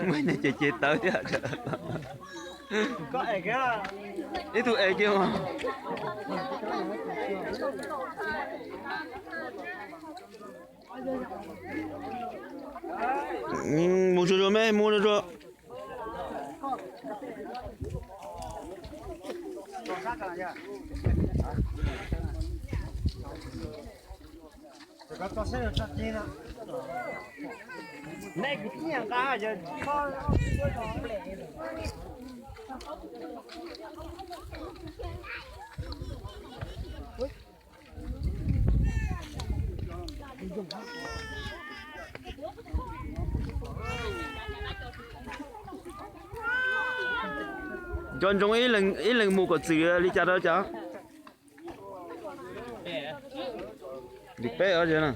Muaj neeg ces ces tawv thiab. Ib tug es kiag mas. Mus zuag zuag me, mus zuag zuag. Nco ntsoov ib leeg mus kom txwm li cas rau cas. Li peb os na.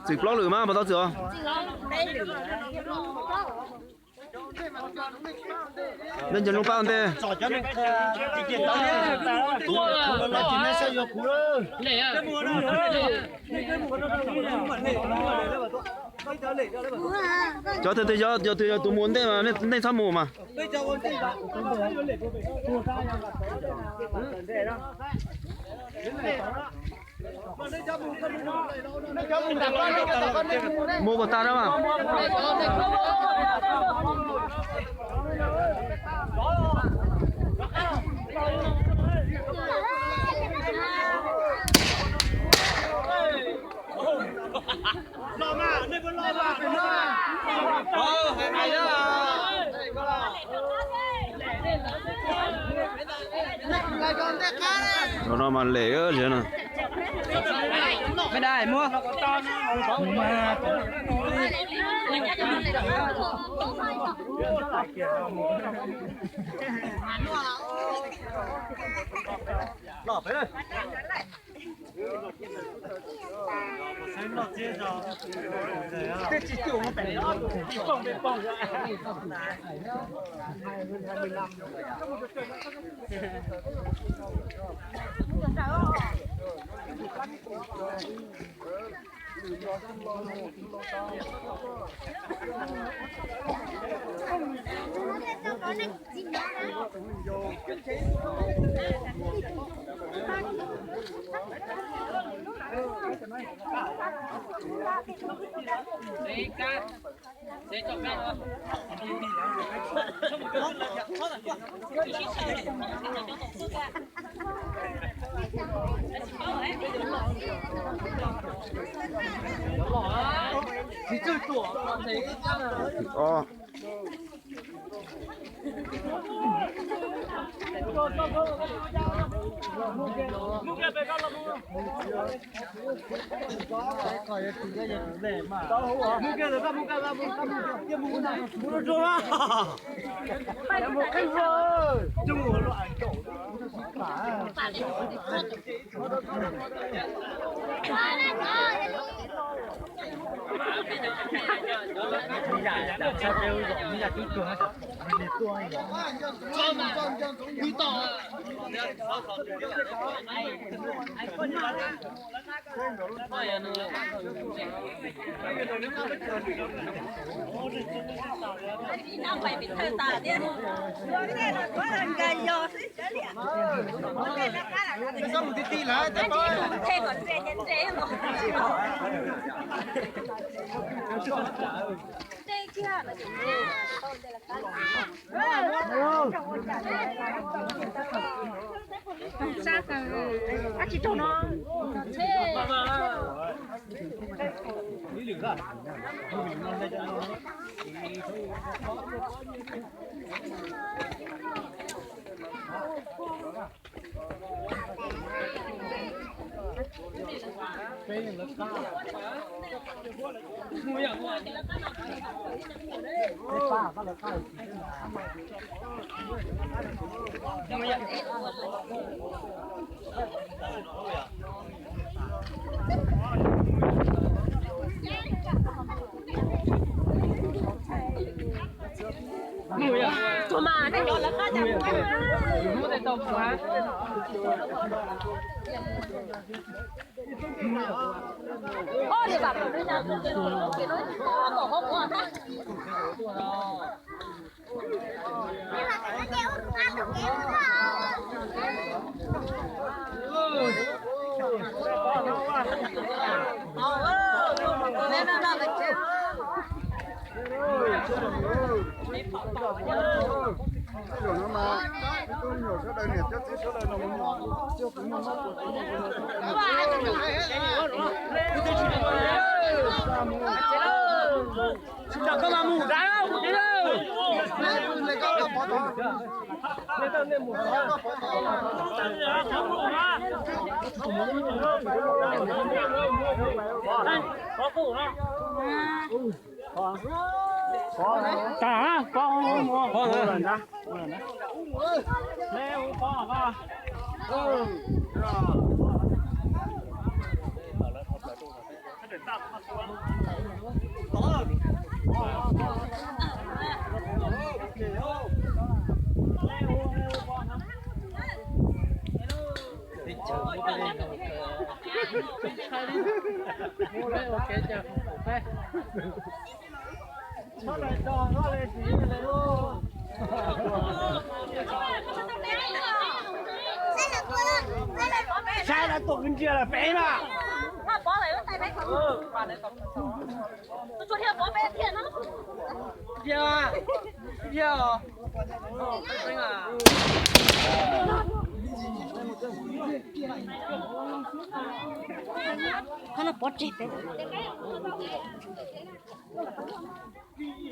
Txwm plaub lwm mas puas tau txwm os? Nej nco ntsoov pab ua ntej. Cov twg yog, cov twg yog tus mus ua ntej mas nej txhob mus mas. Mus kom tag na mas. Cov no mas lem no. Tas, pov mus. Saib lawv tuaj kwv ntsia lawm pem na. Dhia, dhia os. Qhov no pov tseg pem.